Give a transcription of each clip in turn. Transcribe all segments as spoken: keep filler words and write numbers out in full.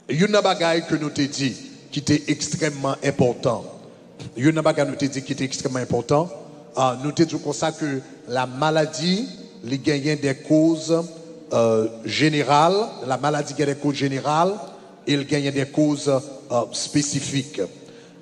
Youn nan bagay ke nou te di ki te ekstrèmman enpòtan, youn nan bagay nou te di ki te ekstrèmman enpòtan, ah, nou te di konsa ke la maladi, li genyen de koz, euh, jeneral, la maladi gen de koz jeneral, e l genyen de koz, euh, espesifik.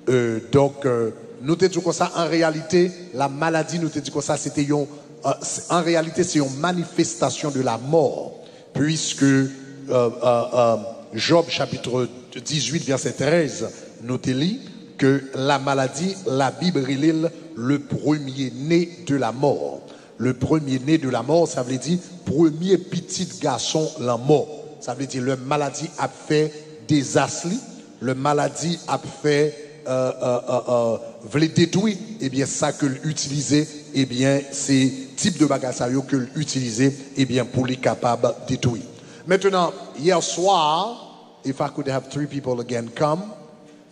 Euh, donk, euh, nou te di konsa, an reyalite, la maladi, nou te di konsa, se te yon, euh, se- an reyalite, se yon manifestasyon de la mò, puiske, euh, euh, euh, Job chapitre dix-huit, verset treize, nou te li ke la maladi, Labib rele l le premier-né de la mort. Le premier-né de la mort, sa vle di premye pitit gason lanmò. Sa vle di lè maladi ap fè dezas li, lè maladi ap fè, euh, euh, euh, euh, vle detwi, ebyen sa ke l itilize, ebyen se tip de bagay sa yo ke l itilize, ebyen pou li kapab detwi. Mentnan, yè swa, if I could have three people again come,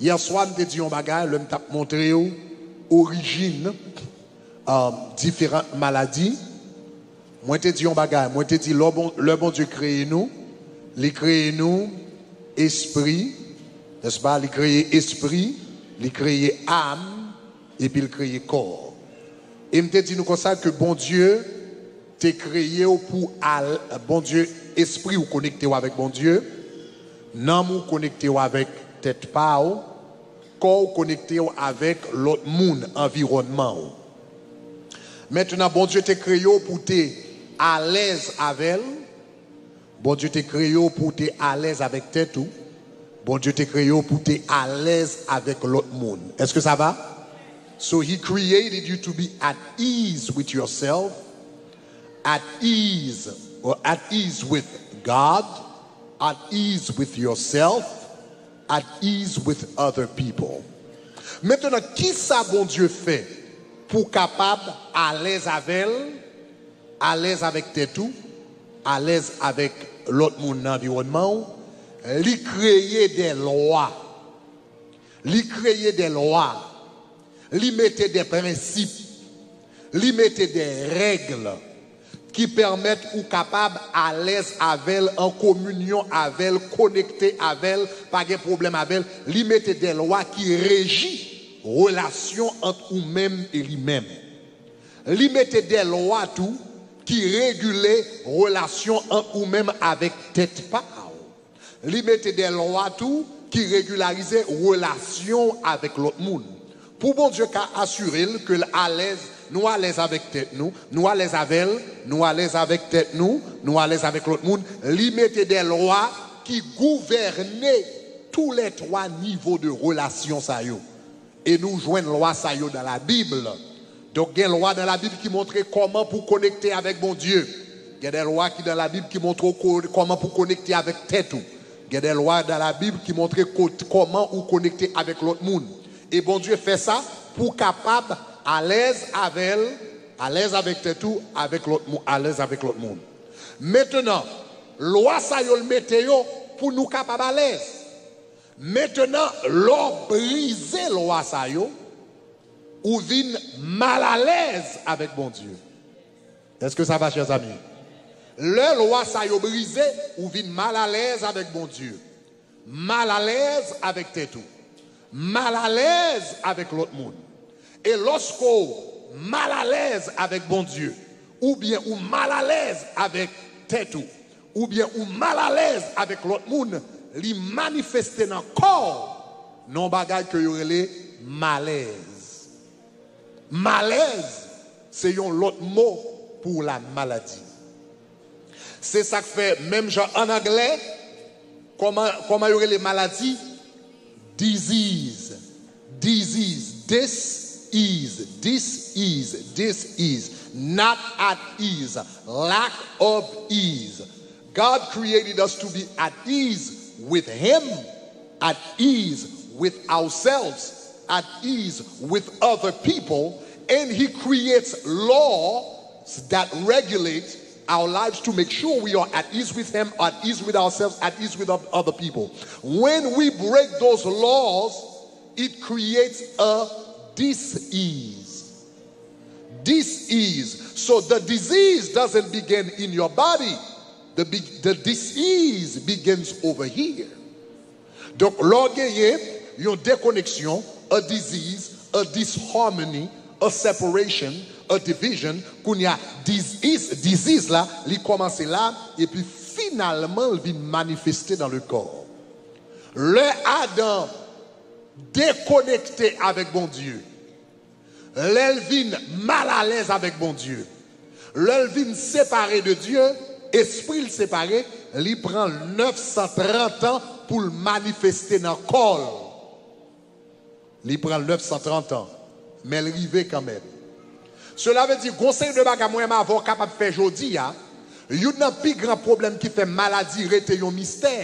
yè swa m te di yon bagay, lè m t ap montre w orijin, um, diferan maladi. Mwen te di yon bagay, mwen te di lè bon, lè Bondye kreye nou, li kreye nou espri, nèspa? Li kreye espri, li kreye am, epi l kreye kò. E m te di nou konsa ke Bondye te kreye w pou al, Bondye, espri w konekte w avèk Bondye, nanm ou konekte w avèk tèt pa w, kò w konekte w avèk lòt moun, anviwònman w. Mentnan, Bondye te kreye w pou w te alèz avè l. Bondye te kreye w pou w te alèz avèk tèt ou. Bondye te kreye w pou w te alèz avèk lòt moun. Èske sa va? So he created you to be at ease with yourself, at ease, or at ease with God, at ease with yourself, at ease with other people. Mentnan, kisa Bondye fè pou w kapab alèz avè l, alèz avèk tèt ou, alèz avèk lòt moun nan anviwònman w? Li kreye de lwa. Li kreye de lwa. Li mete de prensip. Li mete de règ ki pèmèt ou kapab alèz avè l, an kominyon avè l, konekte avè l, pa gen pwoblèm avè l. Li mete de lwa ki reji relasyon ant ou menm e li menm. Li mete de lwa tou ki regile relasyon ant ou menm avèk tèt pa w. Li mete de lwa tou ki regilarize relasyon w avèk lòt moun. Pou Bondye ka asire l ke l alèz, nou alèz avèk tèt nou, nou alèz avè l, nou alèz avèk tèt nou, nou alèz avèk lòt moun, li mete de lwa ki gouvène tou lè twa nivo de relasyon sa yo. E nou jwenn lwa sa yo dans la Bible. Donk, gen lwa dans la Bible ki montre kòman pou konekte avèk Bondye. Gen de lwa ki dans la Bible ki montre w ko- kòman pou konekte avèk tèt ou. Gen de lwa dans la Bible ki montre ko- kòman ou konekte avèk lòt moun. E Bondye fè sa pou w kapab alèz avè l, alèz avèk tèt ou, avèk lòt moun, alèz avèk lòt moun. Mentnan, lwa sa yo l mete yo pou nou kapab alèz. Mentnan, lè w brize lwa sa yo, ou vin malalèz avèk Bondye. Èske sa va, chè zanmi? Lè lwa sa yo brize, ou vin malalèz avèk Bondye, malalèz avèk tèt ou, malalèz avèk lòt moun. E lòske w malalèz avèk Bondye, oubyen ou malalèz avèk tèt ou, oubyen ou malalèz avèk lòt moun, li manifeste nan kò w nan yon bagay ke yo rele malèz. Malèz se yon lòt mo pou la maladi. Se sa k fè, menm jan an anglè, kòman, kòman yo rele maladi? Disease. Disease. Dis-ease. Dis-ease. Dis-ease. Not at ease. Lack of ease. God created us to be at ease with Him, at ease with ourselves, at ease with other people, and He creates laws that regulate our lives to make sure we are at ease with Him, at ease with ourselves, at ease with oth- other people. When we break those laws, it creates a disease. Disease. So the disease doesn't begin in your body. The, be- the disease begins over here. Donk, lè w genyen yon dekoneksyon, a disease, a disharmony, a separation, a division, kounye a, disease, disease la, li kòmanse la, epi finalman, l vin manifeste dans le corps. Lè Adan dekonekte avèk Bondye, lè l vin malalèz avèk Bondye, lè l vin separe de Dye, espri l separe, li pran nèf san trant an pou l manifeste nan kò l. Li pran l nèf san trant an, men l rive kanmenm. Sela vle di, gon seri de bagay mwen menm avè w kapab fè jodi a, youn nan pi gran pwoblèm ki fè maladi rete yon mistè,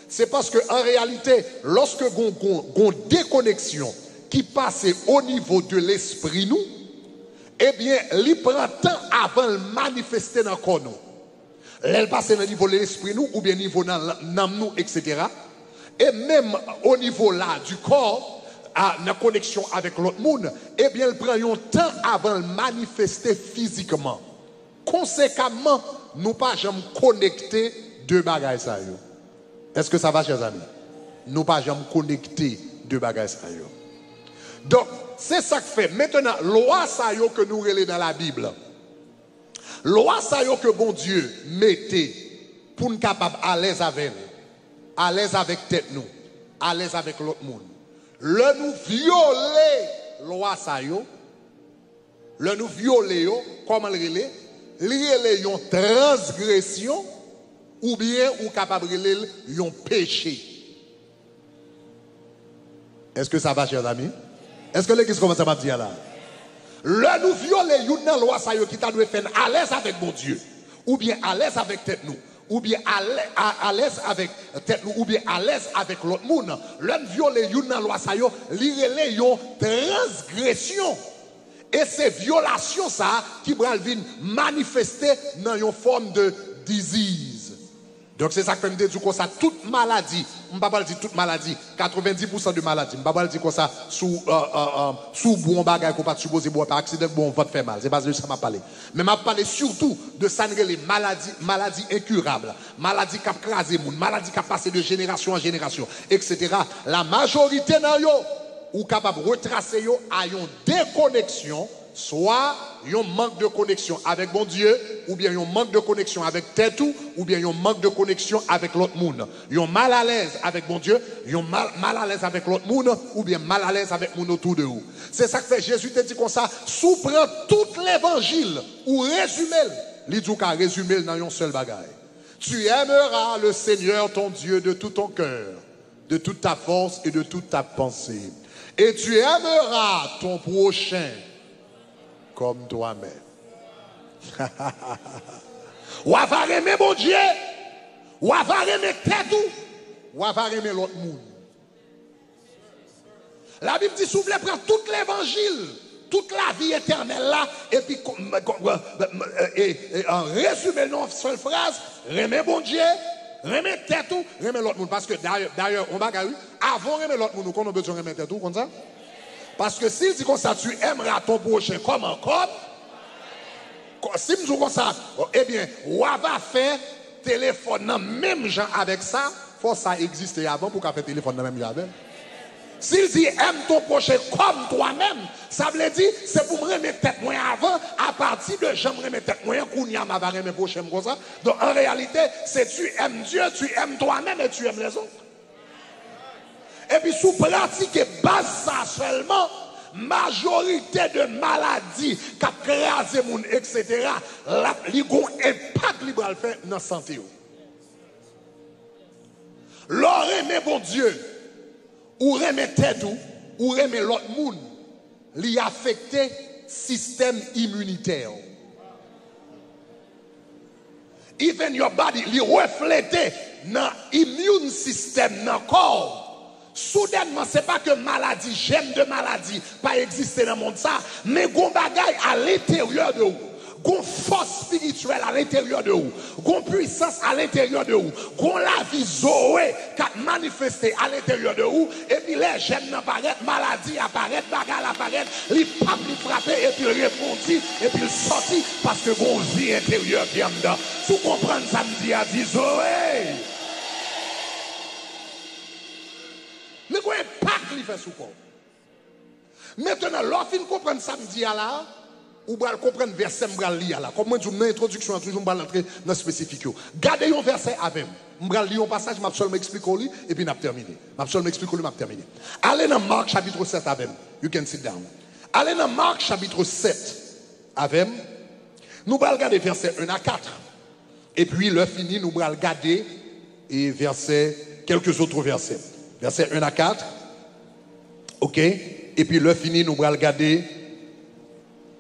se paske an reyalite, lòske gon, gon, gon dekoneksyon ki pase o nivo de lespri nou, ebyen, li pran tan avan l manifeste nan kò nou. Lè l pase nan nivo lespri nou, oubyen nivo nan nanm nou, etsetera. E menm o nivo la, du corps, a, nan koneksyon avèk lòt moun, ebyen, l pran yon tan avan l manifeste fizikman. Konsekamman, nou pa janm konekte de bagay sa yo. Èske sa va, chè zanmi? Nou pa janm konekte de bagay sa yo. Donk, se sa k fè, mentenan, lwa sa yo ke nou rele nan Labib, lwa sa yo ke Bondye mete pou n kapab alèz avè l, alèz avèk tèt nou, alèz avèk lòt moun. Lè nou vyole lwa sa yo, lè nou vyole yo, kòman l rele? Li rele yon transgresyon, oubyen ou kapab rele l yon peche. Èske sa va, chè zanmi? Èske legliz konprann sa m ap di a la? Lè nou vyole youn nan lwa sa yo ki ta dwe fè n alèz avèk Bondye, oubyen alèz avèk tèt nou, oubyen alè-, a-, alèz avèk tèt nou, oubyen alèz avèk lòt moun, lè n vyole youn nan lwa sa yo, li rele yon transgresyon. E se vyolasyon sa a ki pral vin manifeste nan yon fòm de disease. Donk, se sa k fè m te di w konsa, tout maladi, m pa pral di tout maladi, katrevenndis pousan de maladi, m pa pral di konsa, si w, euh, euh, euh, si w bwè yon bagay ke w pa t sipoze bwè, pa aksidan, bwè yon vant fè mal, se pa de sa m ap pale. Men m ap pale sitou de sa n rele maladi, maladi enkirab, maladi k ap kraze moun, maladi k ap pase de jenerasyon an jenerasyon, etsetera. Lamajorite nan yo, ou kapab retrase yo a yon dekoneksyon, swa yon mank de koneksyon avèk Bondye, oubyen yon mank de koneksyon avèk tèt ou, oubyen yon mank de koneksyon avèk lòt moun. Yon malalèz avèk Bondye, yon mal, malalèz avèk lòt moun, oubyen malalèz avèk moun otou de ou. Se sa k fè Jezi te di konsa, si w pran tout levanjil, ou rezime l, li di w ka rezime l nan yon sèl bagay. Tu aimeras le Seigneur ton Dieu de tout ton cœur, de toute ta force et de toute ta pensée. Et tu aimeras ton prochain comme toi-même. W a va renmen Bondye, w a va renmen tèt ou, w a va renmen lòt moun. Labib di, si w vle pran tout levanjil, tout lavi etènèl la, epi ko-, ko-, e, e, e, an rezime l nan yon sèl fraz, renmen Bondye, renmen tèt ou, renmen lòt moun. Paske dayè, dayè, yon bagay, wi, avan w renmen lòt moun, ou konnen w bezwen renmen tèt ou, w konn sa? Paske si l di konsa, tu aimeras ton prochain comme, comme, ko-, si m di w konsa, ebyen, w a va fè telefòn nan menm jan avèk sa, fò sa egziste avan pou w ka fè telefòn nan menm jan avè l. Si l di, aime ton prochain comme toi-même, sa vle di, se pou m renmen tèt mwen avan, apati de jan m renmen tèt mwen an, kounye a m a va renmen pwochen m konsa. Donk, an reyalite, se tu aimes Dieu, tu aimes toi-même et tu aimes les autres. Epi si w pratike baz sa sèlman, majorite de maladi k ap kraze moun, etsetera, l ap, li gon enpak li pral fè nan sante w. Lè w renmen Bondye, ou renmen tèt ou, ou renmen lòt moun, li afekte sistèm iminitè w. Even your body, li reflete nan immune system nan kò w. Soudènman, se pa ke maladi, jèm de maladi pa egziste nan mond sa, men gon bagay alenteryè de ou. Gon fòs espirityèl alenteryè de ou. Gon pwisans alenteryè de ou. Gon lavi Zoe k ap manifeste alenteryè de ou. Epi lè jèm nan parèt, maladi a parèt, bagay la parèt, li p ap li frape, epi l rebondi, epi l sòti, paske gon vi enteryè ki anndan. Si w konprann sa m di a, di Zoe! li fè sou kò w. Mentenan, lè w fin konprann sa m di a la, ou pral konprann vèsè m pral li a la. Kòm mwen di w, nan entwodiksyon an, toujou m pral antre nan espesifik yo. Gade yon vèsè avè m. M pral li yon pasaj, m ap sèlman eksplike w li, epi n ap tèmine. M ap sèlman eksplike w li, m ap tèmine. Ale nan Mark chapit sèt avè m. You can sit down. Ale nan Mark chapit sèt avè m. Nou pral gade vèsè en a kat. Epi, lè fini, nou pral gade e vèsè, quelques autres versets. Vèsè en a kat. Ok? Epi, lè fini, nou pral gade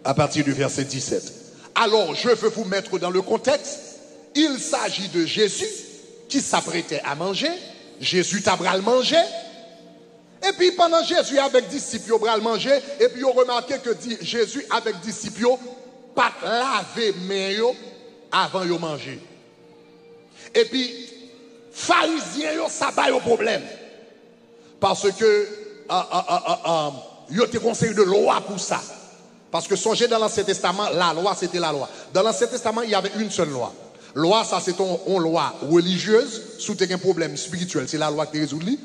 à partir du verset dix-sept. Alors, je veux vous mettre dans le contexte. Il s'agit de Jésus qui s'apprêtait à manger. Jezi ta pral manje. Epi pandan Jezi avèk disip yo pral manje, epi yo remake ke di, Jezi avèk disip yo pa t lave men yo avan yo manje. Epi Farizyen yo, sa ba yo pwoblèm. Paske a, a, a, a, a, yo te gen yon seri de lwa pou sa. Paske sonje, dans l'Ancien Testament, la loi, c'était la loi. Dans l'Ancien Testament, il y avait une seule loi. Lwa sa se te yon, yon lwa relijyez, si w te gen pwoblèm espirityèl, se lalwa ki te rezoud li.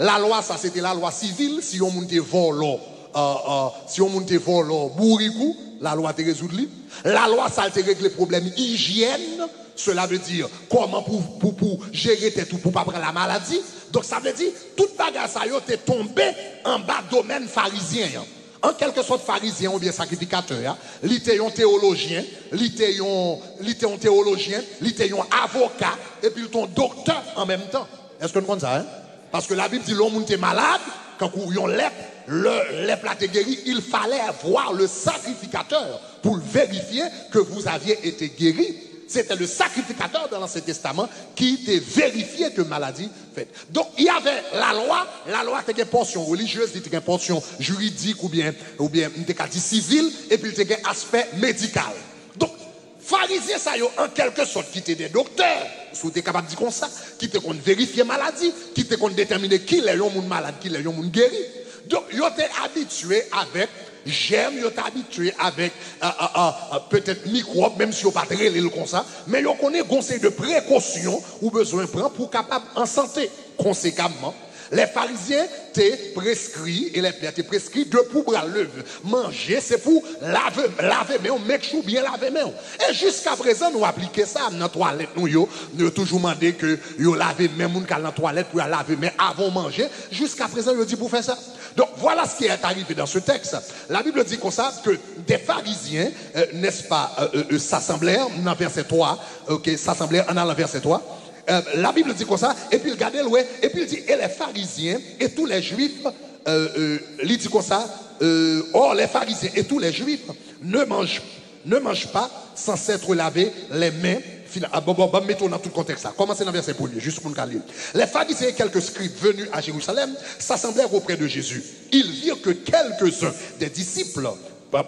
Lalwa sa se te lalwa sivil, si yon moun te vòlò, euh, euh, si yon moun te vòlò bourik ou, lalwa te rezoud li. Lalwa sa te regle pwoblèm ijyèn, cela veut dire kòman pou, pou, pou jere tèt ou, pou pa pran lamaladi. Donk sa vle di, tout bagay sa yo te tonbe anba domèn farizyen an. An kèlkesòt, farizyen oubyen sakrifikatè a, li te yon teyolojyen, li te yon, li te yon teyolojyen, li te yon avoka, epi li te yon doktè an menm tan. Èske nou konn sa, en? Paske Labib di, lè yon moun te malad, kankou yon lèp, lè lèp la te geri, il fallait voir le sacrificateur pour vérifier que vous aviez été guéri. C'était le sacrificateur dans l'Ancien Testament qui te vérifiait que maladie fèt. Donk, y avait la loi, lalwa te gen pòsyon relijyez, li te gen pòsyon jiridik oubyen, oubyen m te ka di sivil, epi li te gen aspè medikal. Donk, farizyen sa yo, an kèlkesòt, ki te de doktè, si w te kapab di konsa, ki te konn verifye maladi, ki te konn detèmine kilè yon moun malad, kilè yon moun geri. Donk, yo te abitye avèk jèm, yo te abitye avèk, a, a, a, a, petèt mikwòb, menm si yo pa t rele l konsa, men yo konnen gon seri de prekosyon ou bezwen pran pou w kapab an sante. Konsekamman, lè farizyen te preskri, e lè pè te preskri, depi w pral leve manje, se pou lave, lave men w, make sure w byen lave men w. E jiskaprezan, nou aplike sa nan twalèt nou yo. Nou toujou mande ke yo lave men moun k al nan twalèt pou y al lave men avan w manje. Jiskaprezan, yo di pou fè sa. Donc, voilà ce qui est arrivé dans ce texte. La Bible dit comme ça que des pharisiens, euh, n'est-ce pas, euh, euh, euh, s'assemblèrent, nan vèsè twa, ok, s'assemblèrent, ann al nan vèsè twa. Euh, la Bible dit comme ça, epi l gade l, wè, epi l di, et les pharisiens et tous les juifs, euh, euh, li di konsa, euh, or les pharisiens et tous les juifs ne mangent ne mangent pas sans s'être lavé les mains. Fina, ah, bon, bon, bon, mete w nan tout kontèks la. Kòmanse nan vèsè premye, jis pou n ka li l. Les pharisiens et quelques scribes venus à Jérusalem s'assemblèrent auprès de Jésus. Ils virent que quelques-uns des disciples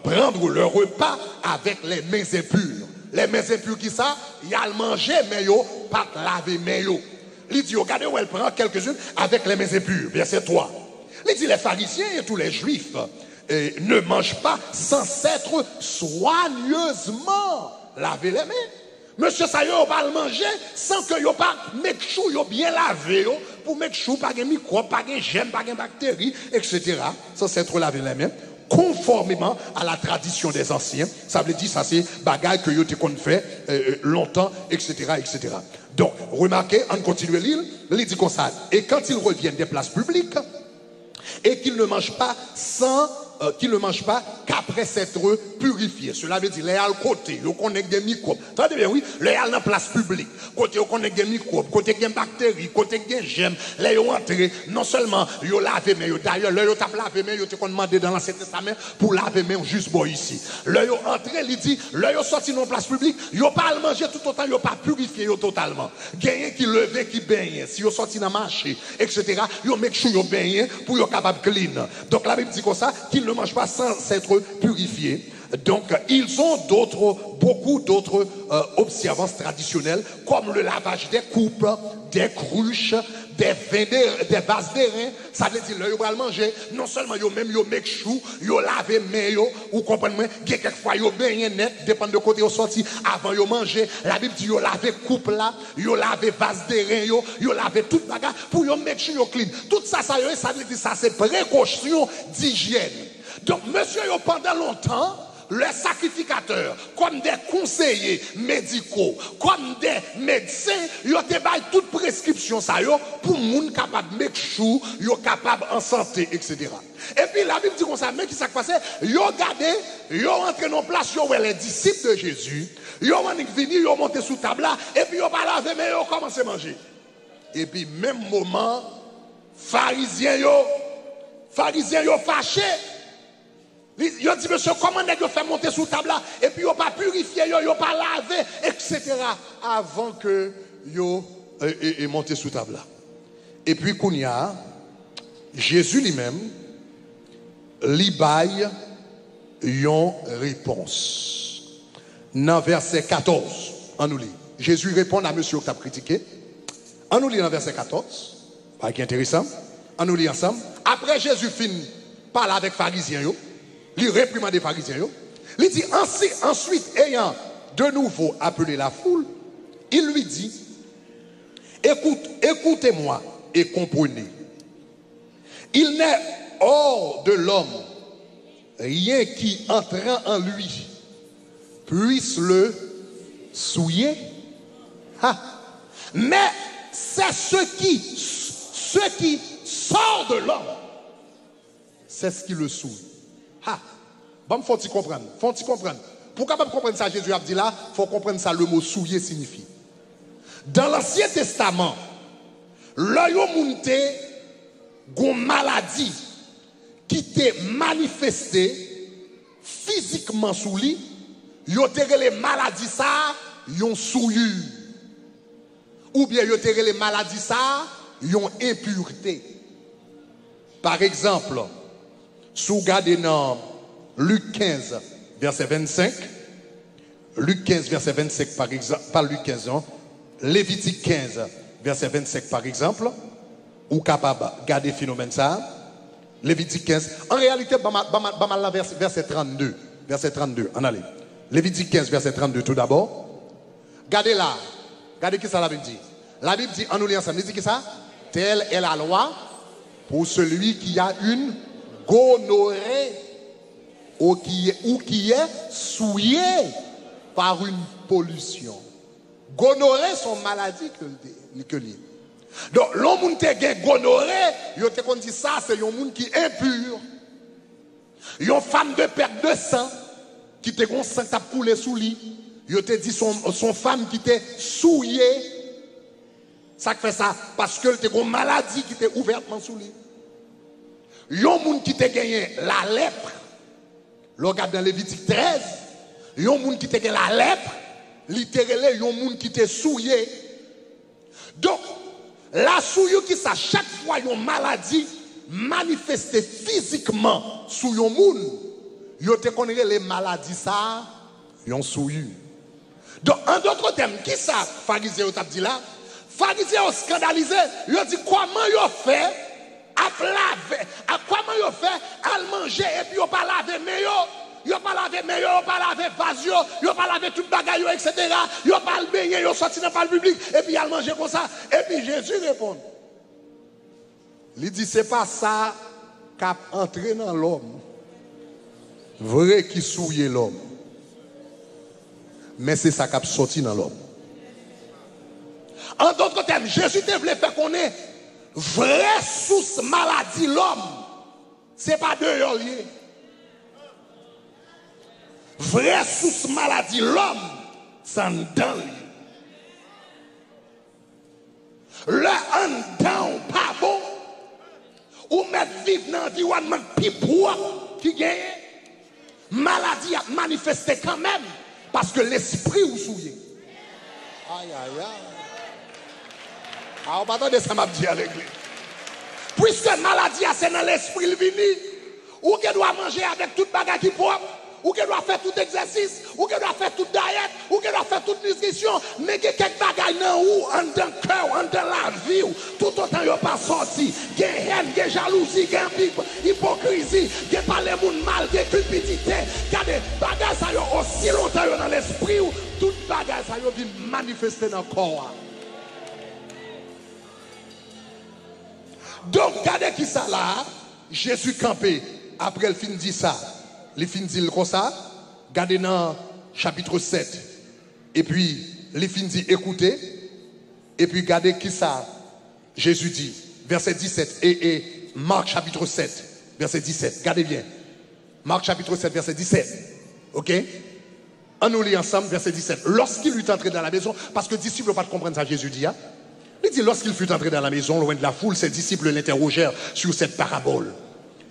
prendre leur repas avec les mains impures. Les mains impures, ki sa? Y al manje, men yo pa t lave men yo. Li di yo, gade, wè, l pran quelques-uns avec les mains impures. Vèsè twa. Li di, les pharisiens et tous les juifs, euh, ne mangent pas sans s'être soigneusement lavé les mains. Mesye sa yo, yo pa al manje san ke yo pa make sure yo byen lave yo, pou make sure pa gen mikwòb, pa gen jèm, pa gen bakteri, et cetera. Sans s'être lavé les mains, conformément à la tradition des anciens, sa vle di sa se bagay ke yo te konn fè, euh, euh, lontan, et cetera, et cetera. Donk, remake, ann kontinye li, li di konsa, et quand ils reviennent des places publiques, et qu'ils ne mangent pas sans, euh, qu'ils ne mangent pas qu'après s'être purifiés. Cela veut dire, lè y al kote yo konnen gen mikwòb. Tande byen, wi, lè y al nan plas piblik, kote yo konnen gen mikwòb, kote gen bakteri, kote gen jèm, lè yo antre, non sèlman yo lave men yo, dayè, lè yo t ap lave men, yo te konn mande dans l'Ancien Testament pou lave men w jis bò isi. Lè yo antre, li di, lè yo sòti nan yon plas piblik, yo pa al manje toutotan yo pa pirifye yo totalman. Genyen ki leve, ki benyen, si yo sòti nan mache, et cetera, yo make sure yo benyen pou yo kapab clean. Donk, Labib di konsa, qu'ils ne mangent pas sans s'être purifiés. Donc, ils ont d'autres, beaucoup d'autres, euh, observances traditionnelles, comme le lavage des coupes, des cruches, de ven de, de vaz de ren, sa vle di lè yo pral manje, non sèlman yo menm yo make sure yo lave men yo, ou konprann mwen, gen kèk fwa yo benyen nèt, depann de kote yo sòti, avan yo manje. Labib di yo lave koup la, yo lave vaz de ren yo, yo lave tout bagay pou yo make sure yo clean. Tout sa, sa yo ye, sa vle di sa se prekosyon dijyèn. Donk, mesye yo pandan lontan, lè sakrifikatè, kòm de konseye mediko, kòm de medsen, yo te bay tout preskripsyon sa yo pou moun kapab make sure yo kapab an sante, et cetera. Epi Labib di konsa, men ki sa k pase, yo gade, yo antre nan plas, yo wè les disciples de Jésus, yo annik vini, yo monte sou tab la, epi yo pa lave men yo, kòmanse manje. Epi menm moman, Farizyen yo, Farizyen yo fache. Li, yo di, mesye, kòman nèg yo fè monte sou tab la, epi yo pa pirifye yo, yo pa lave, et cetera, avan ke yo e, e, e monte sou tab la. Epi kounye a, Jezi li menm, li bay yon repons. Nan vèsè katòz, ann nou li. Jezi reponn a mesye yo k t ap kritike. Ann nou li nan vèsè katòz. Bagay ki enteresan. Ann nou li ansanm. Apre Jezi fin pale avèk Farizyen yo, li reprimande Farizyen yo, li di, ensuite, ayant de nouveau appelé la foule, il lui dit, écoute, écoutez-moi et comprenez. Il n'est hors de l'homme rien qui, entrant en lui, puisse le souiller. Ah. Mais c'est ce qui, ce qui sort de l'homme, c'est ce qui le souille. Ha! Ban m fè w ti konprann. Fè w ti konprann. Pou w kapab konprann sa Jezi ap di la, fò w konprann sa le mo souiller siyifi. Dan Lansyen Testaman, lè yon moun te gon maladi ki te manifeste fizikman sou li, yo te rele maladi sa a yon souillure. Oubyen yo te rele maladi sa a yon enpirte. Pa egzanp, si w gade nan Lik kenz, vèsè vennsenk, Lik kenz, vèsè vennsenk, pa egzanp, pa Lik kenz, non, Levitik kenz, vèsè vennsenk, pa egzanp, ou kapab gade fenomèn sa a. Levitik kenz, an reyalite, ban m al, ban m al, ban m al nan vèsè, vèsè trannde, vèsè trannde, ann ale. Levitik kenz, vèsè trannde, toudabò. Gade la. Gade ki sa Labib di. Labib di, ann nou li ansanm. Li di ki sa? Telle est la loi pour celui qui a une gonorrhée ou qui, ou qui est souillé par une pollution. Gonorrhée se yon maladi ke l te, ke l ye. Donk, lè yon moun te gen gonorrhée, yo te konn di sa, se yon moun ki enpi. Yon femme de perte de sang, ki te gon san k t ap koule sou li, yo te di se yon, se yon fanm ki te souye. Sa k fè sa? Paske l te gon maladi ki te ouvètman sou li. Yon moun ki te genyen lalèp, lè w gade nan Levitik trèz, yon moun ki te gen lalèp, li te rele yon moun ki te souye. Donk, lasouyi ki sa, chak fwa yon maladi manifeste fizikman sou yon moun, yo te konn rele maladi sa a yon souyi. Donk, an dòt tèm, ki sa Farizyen yo t ap di la? Farizyen yo eskandalize, yo di, kòman yo fè ap lave, a, kòman yo fè al manje epi yo pa lave men yo? Yo pa lave men yo, yo pa lave vaz yo, yo pa lave tout bagay yo, et cetera. Yo pa al benyen, yo sòti nan pal piblik, epi y al manje konsa. Epi Jezi reponn. Li di, se pa sa k ap antre nan lòm vre ki souye lòm, men se sa k ap sòti nan lòm. An dòt tèm, Jezi te vle fè konnen vrè sous maladi lòm, se pa deyò l ye. Vrè sous maladi lòm, se anndan l ye. Lè anndan w pa bon, ou mèt viv nan anviwònman k pi pwòp ki genyen, maladi ap manifeste kanmenm, paske lespri w souye. Ayayay. A, ou pa tande sa m ap di a legliz. Piske maladi a se nan lespri l vini, ou gen dwa manje avèk tout bagay ki pwòp, Ou gen dwa fè tout egzèsis, ou gen dwa fè tout dayèt, ou gen dwa fè tout nitrisyon, men gen kèk bagay nan ou, anndan kè w, anndan lavi w, toutotan yo pa sòti, gen hèn, gen jalouzi, gen ipo-, ipokrizi, gen pale moun mal, gen kilpidite. Gade, bagay sa yo, osi lontan yo nan lespri w, tout bagay sa yo vin manifeste nan kò a. Donk, gade kisa la, Jezi kanpe, apre l fin di sa, li fin di l konsa, gade nan chapit sèt, epi li fin di, écoutez, epi gade kisa Jezi di, vèsè disèt, e, e, Mak chapit sèt, vèsè disèt, gade byen. Mak chapit sèt, vèsè disèt. Oke? Ann nou li ansanm, vèsè disèt. Lorsqu'il eut entré dans la maison, paske disip yo pa t konprann sa Jezi di a. Li di, lorsqu'il fut entré dans la maison, loin de la foule, ses disciples l'interrogèrent sur cette parabole.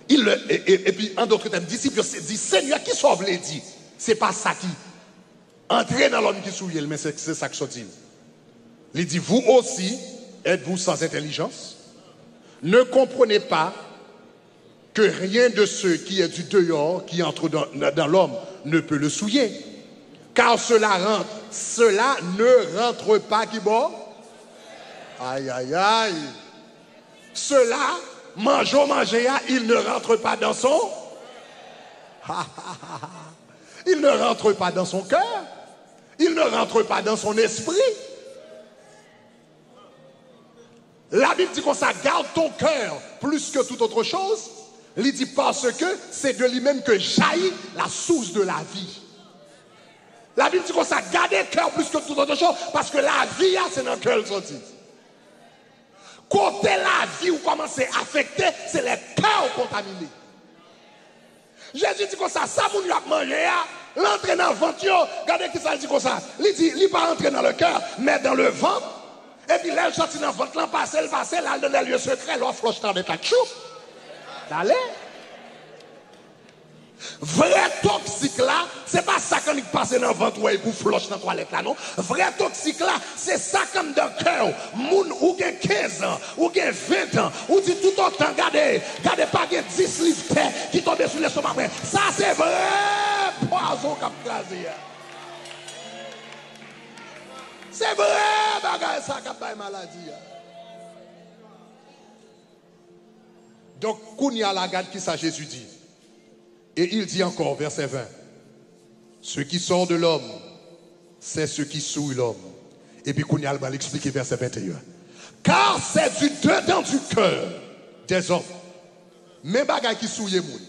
Il leur, e, e, epi, an dòt tèm, disip yo se-, di, Senyè, kisa w vle di? Se pa sa ki antre nan lòm ki souye l, men se, se sa k sòti l. Li di, vous aussi, êtes-vous sans intelligence? Ne comprenez pas que rien de ce qui est du dehors qui entre dans, dans l'homme ne peut le souiller. Car cela rentre, cela ne rentre pas qui bord? Aïe, aïe, aïe. Cela, manje w manje a, il ne rentre pas dans son. Il ne rentre pas dans son cœur. Il ne rentre pas dans son esprit. La Bible dit comme ça, garde ton cœur plus que toute autre chose. Li di, parce que c'est de lui-même que jaillit la source de la vie. La Bible dit comme ça, gade kè w plis ke tout lòt chòz, paske lavi a, se nan kè l sòti. Kote lavi w kòmanse afekte, se lè kè w kontamine. Jezi di konsa, sa moun yo ap manje a, l antre nan vant yo, gade kisa l di konsa. Li di, li pa antre nan le cœur, mais dans le ventre. Epi lè l sòti nan vant lan, pase l pase, l al nan lye sekrè, lè w flòch nan avèk la tchoup. L ale. Vrè toksik la, se pa sa k annik pase nan vant ou a epi w flòch nan twalèt la, non. Vrè toksik la, se sa k anndan kè w. Moun, ou gen kenz an, ou gen ven an, ou di toutotan, gade, gade, pa gen dis liv tè ki tonbe sou lestomak mwen. Sa se vrè pwazon k ap kraze a. Se vrè bagay sa k ap bay maladi a. Donk, kounye a la, gad kisa Jezi di. Et il dit encore, verset vingt, ce qui sort de l'homme, c'est ce qui souille l'homme. Epi kounye a, l pral eksplike vèsè venteyen. Car c'est du dedans du cœur des hommes. Men bagay ki souye moun.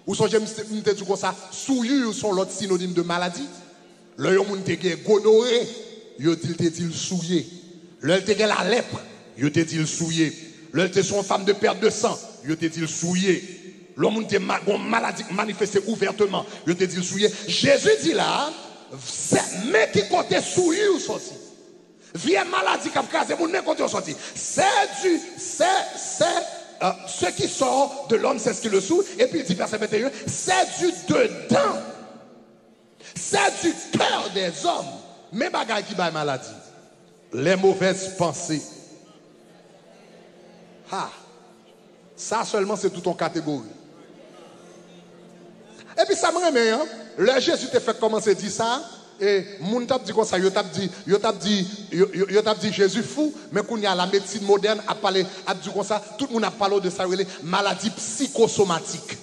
Ou sonje m, m te di w konsa, souillure se yon lòt sinonim de maladi. Lè yon moun te gen gonore, yo di l te di l souye. Lè l te gen lalèp, yo te di l souye. Lè l te se yon fanm de pèt de san, yo te di l souye. Lè yon moun te ma-, gon maladi k manifeste ouvèteman, yo te di l souye. Jezi di la, se, men ki kote souillure sòti. Vye maladi k ap kraze moun, men kote yo sòti. C'est du, c'est, c'est, euh, ce qui sort de l'homme, c'est ce qui le souille. Epi l di, vèsè venteyen, c'est du dedans. C'est du cœur des hommes. Men bagay ki bay maladi. Les mauvaises pensées. Ha! Sa sèlman se tout yon kategori. Epi sa m renmen an, lè Jezi te fèk kòmanse di sa, e moun t ap di konsa, yo t ap di, yo t ap di, yo, yo, yo t ap di Jezi fou, men kounye a la medsin modèn ap pale, ap di konsa, tout moun ap pale w de sa yo rele maladi psikosomatik.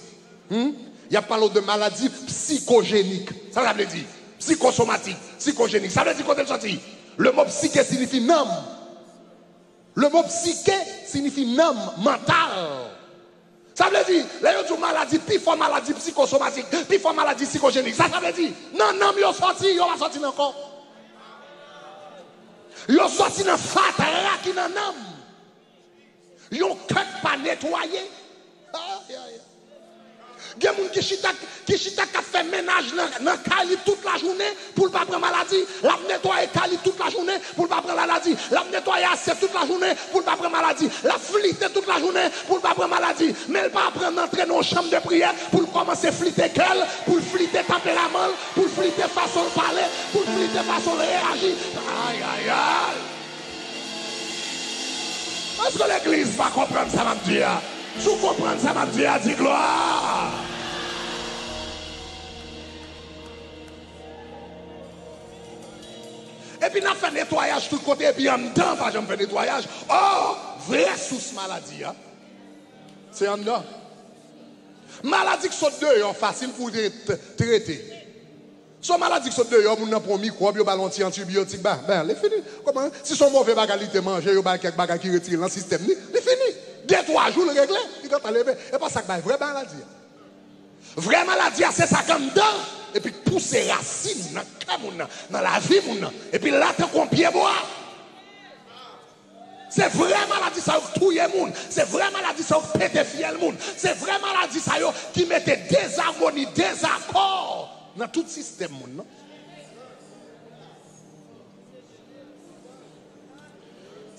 Hmm? Y ap pale w de maladi psikojenik. Sa sa vle di? Psikosomatik, psikojenik. Sa vle di kote l sòti? Le mo psyché signifie nanm. Le mo psyché signifie nanm, mantal. Sa vle di, lè yo di w maladi, pi fò maladi psikosomatik, pi fò maladi psikojenik. Sa sa vle di? Nan nanm yo sòti, yo pa sòti nan kò. Yo sòti nan fatra ki nan nanm. Yon kè k pa netwaye. Ay, ay, ay. Gen moun ki chita, ki chita k ap fè mennaj nan, nan kay li tout lajounen pou l pa pran maladi. L ap netwaye kay li tout lajounen pou l pa pran maladi. L ap netwaye asyèt tout lajounen pou l pa pran maladi. L ap flite tout lajounen pou l pa pran maladi. Men l pa aprann antre nan yon chanm de priyè pou l kòmanse flite kè l, pou l flite tanperaman l, pou l flite fason l pale, pou l flite fason l reyaji. Ay, ay, ay! Èske legliz pa konprann sa m ap di a? Si w konprann sa m ap di a, di glwa. Epi n ap fè netwayaj tout kote, epi anndan pa janm fè netwayaj. Ò, vrè sous maladi a, se anndan. Maladi k sot deyò fasil pou w te, te, trete. Se yon maladi k sot deyò, moun nan pran yon mikwòb, yo ba l yon ti antibiyotik, ben, ben, li fini. Kòman, si se yon move bagay li te manje, yo ba l kèk bagay ki retire l nan sistèm li, li fini. De, twa jou, l regle, li gentan leve. E pa sa k bay vrè maladi a. Vrè maladi a, se sa k anndan, epi k pouse rasin nan kè moun nan, nan lavi moun nan, epi l la tankou yon pyebwa. Se vrè maladi sa yo k touye moun. Se vrè maladi sa yo k pete fyèl moun. Se vrè maladi sa yo ki mete dezamoni, dezakò nan tout sistèm moun nan.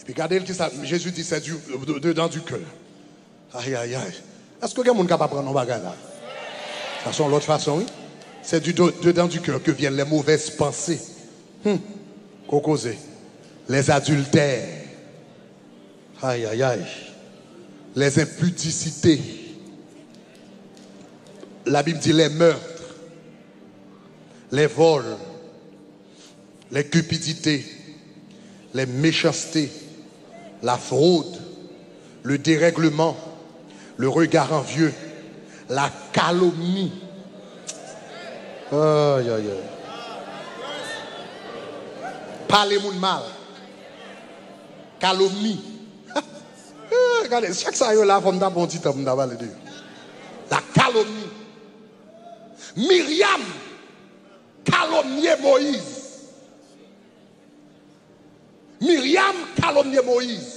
Epi gade l ki sa Jezi di, c'est du, de, dedans du cœur. Ay, ay, ay. Èske gen moun k ap aprann yon bagay la? Sa se yon lòt fason, wi. C'est du do-, dedans du cœur que viennent les mauvaises pensées. Hmm. Ko koze. Les adultères. Ay, ay, ay. Les impudicités. La Bible dit les meurtres, les vols, les cupidités, les méchancetés, la fraude, le dérèglement, le regard envieux, la calomnie. Ay, ay, ay. Pale moun mal. Kalomni. Eh, gade, chak sa yo la, fò m ta pran yon ti tan pou m ta pale de yo. La kalomni. Miryam kalomnye Moyiz. Miryam kalomnye Moyiz.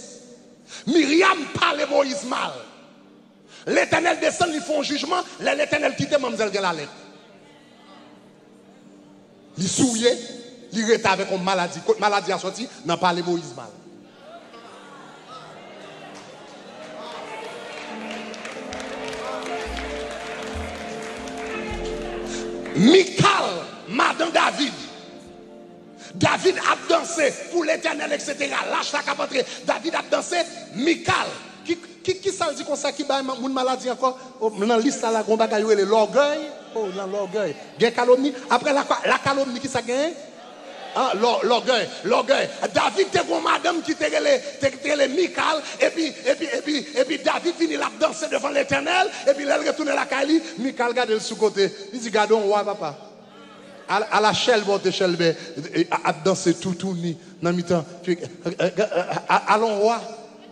Miryam pale Moyiz mal. Letènèl desann, li fè yon jijman. Lè Letènèl kite, manmzèl gen lalèp. Li souye, li rete avèk yon maladi. Kot maladi a sòti? Nan pale Moyiz mal. Mikal, madan David. David ap danse pou Letènèl, etsetera. Lach la k ap antre. David ap danse. Mikal. Ki, ki, ki sa l di konsa ki bay ma-, moun maladi ankò? O, nan lis la, la, gon bagay yo rele lògèy. O, nan lògèy. Gen kalomni. Apre la, la kalomni, ki sa genyen? Ah, lò-, lògèy, lògèy. David te gon madanm ki te rele, te, te rele Mikal, epi, epi, epi, epi David vini, l ap danse devan Letènèl, epi lè l retounen lakay li, Mikal gade l sou kote. Li di, "Gade yon wa, papa." Al, al a chèlbè, w te chèlbè, e, a, ap danse toutouni nan mitan. Alon wa,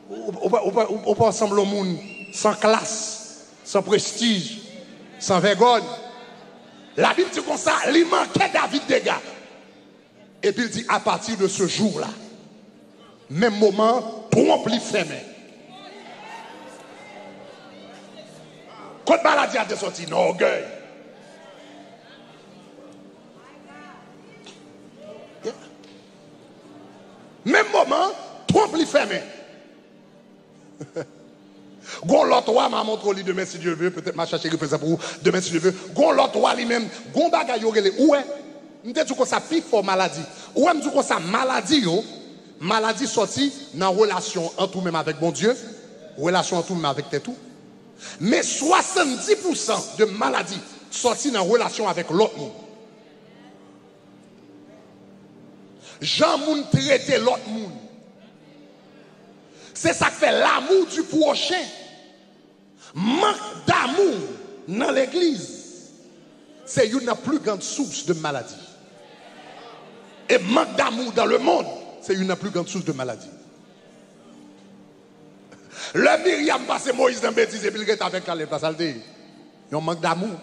ou, ou, ou, ou, ou pa sanble yon moun san klas, san prestij, san vègòy. Labib di konsa, li manke David dega. Epi l di, à partir de ce jour-là, menm moman an, twonp li fèmen. Kot maladi a te sòti? Nan ògèy. Yeah. Menm moman an, twonp li fèmen. Gon lòt wa, m a montre w li demen si Dye vle, petèt m a chache referans pou ou demen si Dye vle. Gon lòt wa li menm, gon bagay yo rele, ou wè, m te di w konsa pi fò maladi. Ou wè m di w konsa maladi yo, maladi sòti nan relasyon ant ou menm avèk Bondye, relasyon ant ou menm avèk tèt ou. Men swasanndis pousan de maladi sòti nan relasyon avèk lòt moun. Jan moun trete lòt moun. Se sa k fè l'amour du prochain, manque d'amour nan legliz, se youn nan plus grandes sources de maladie. Et manque d'amour dans le monde, se youn nan plus grandes sources de maladie. Lè Miryam pase Moyiz nan betiz epi l rete avèk Kalèb la, sa l te ye? Yon mank damou.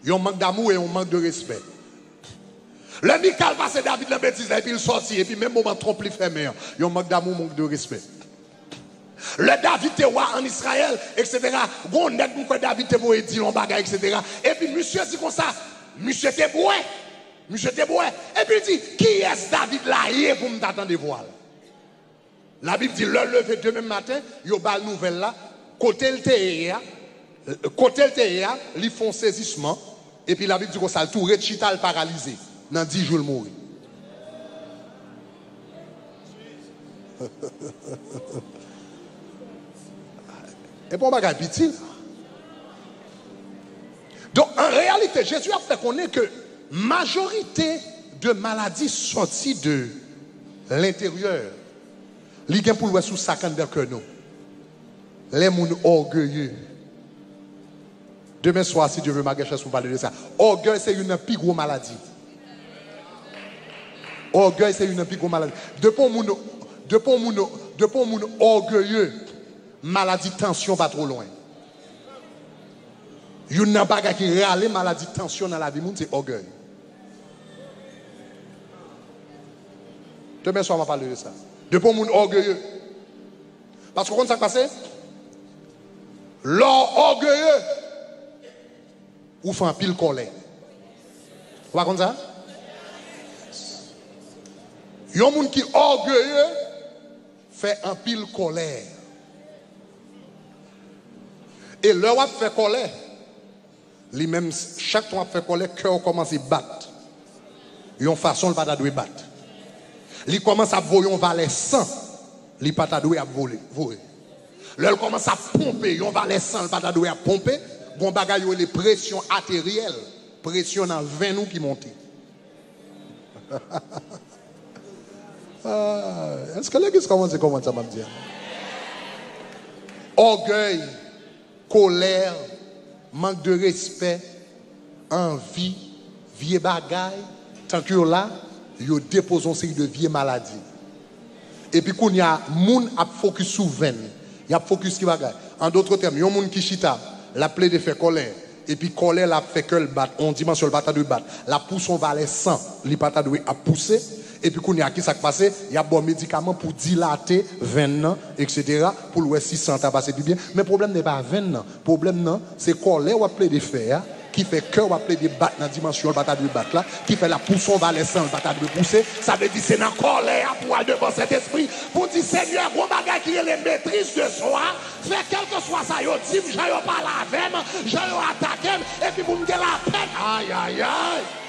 Yon mank damou e yon mank de respè. Lè Mikal pase David nan betiz la, epi l sòti, epi menm moman twonp li fèmen an, yon mank damou, mank de respè. Lè David te wa ann Izrayèl, etsetera, gon nèg m kwè David te voye di l yon bagay, etsetera. Epi misye di konsa, misye te bwè. Misye te bwè. Epi l di, "Kiyès David la ye pou m ta tande vwa l?" Labib di, lè l leve demen maten, yo ba l nouvèl la, kote l te ye a, kote l te ye a, li fè yon sezisman, epi Labib di konsa, l tou ret chita, l paralize. Nan dis jou, l mouri. E pa yon bagay piti, la. Donk, an reyalite, Jezi ap fè konnen ke majorite Ke maladi sòti de lenteryè, li gen pou l wè sou sa k anndan kè nou. Lè moun ògeye. Demen swa, si Dye vle, m a gen chans pou m pale de sa. Ògèy se youn nan pi gwo maladi. Ògèy se youn nan pi gwo maladi. Depi yon moun, depi yon moun, depi yon moun ògeye, maladi tansyon pa twò lwen. Youn nan bagay ki rale maladi tansyon nan lavi moun, se ògèy. Demen swa, m a pale de sa. Depi yon moun ògeye. Paske w konn sa k pase? Lè w ògeye, ou fè anpil kòlè. Ou pa konn sa? Yon moun ki ògeye fè anpil kòlè. E lè w ap fè kòlè, li menm, chak tan w ap fè kòlè, kè w kòmanse bat yon fason l pa ta dwe bat. Li kòmanse ap voye yon valè san li pa ta dwe ap vole, voye. Lè l kòmanse ap ponpe yon valè san l pa ta dwe ap ponpe, gon bagay yo rele presyon ateryèl, presyon nan venn ou ki monte. Ah, èske legliz kòmanse konprann sa m ap di a? Ògèy, kolè, mank de respè, anvi, vye bagay, tank yo la, yo depoze yon seri de vye maladi. Epi kounye a, moun ap fokis sou venn. Y ap fokis ki bagay? An dòt tèm, yon moun ki chita, l ap plede fè kòlè, epi kòlè la ap fè kè l bat, yon dimansyon l pa ta dwe bat. L ap pouse yon valè san li pa ta dwe ap pouse. Epi kounye a, ki sa k pase? Y ap ba w medikaman pou dilate venn nan, etsetera, pou l wè si san ta pase pi byen. Men pwoblèm nan pa venn nan. Pwoblèm nan, se kòlè w ap plede fè a, ki fè kè w ap plede bat nan dimansyon l pa ta dwe bat la, ki fè l ap pouse yon valè san l pa ta dwe pouse. Sa vle di se nan kòlè a pou w al devan Sentespri, pou w di, Senyè, gon bagay ki rele maîtrise de soi, fè kèlkeswa sa yo di m, jan yo pale avè m, jan yo atake m, epi pou m gen lapè. Ayayay!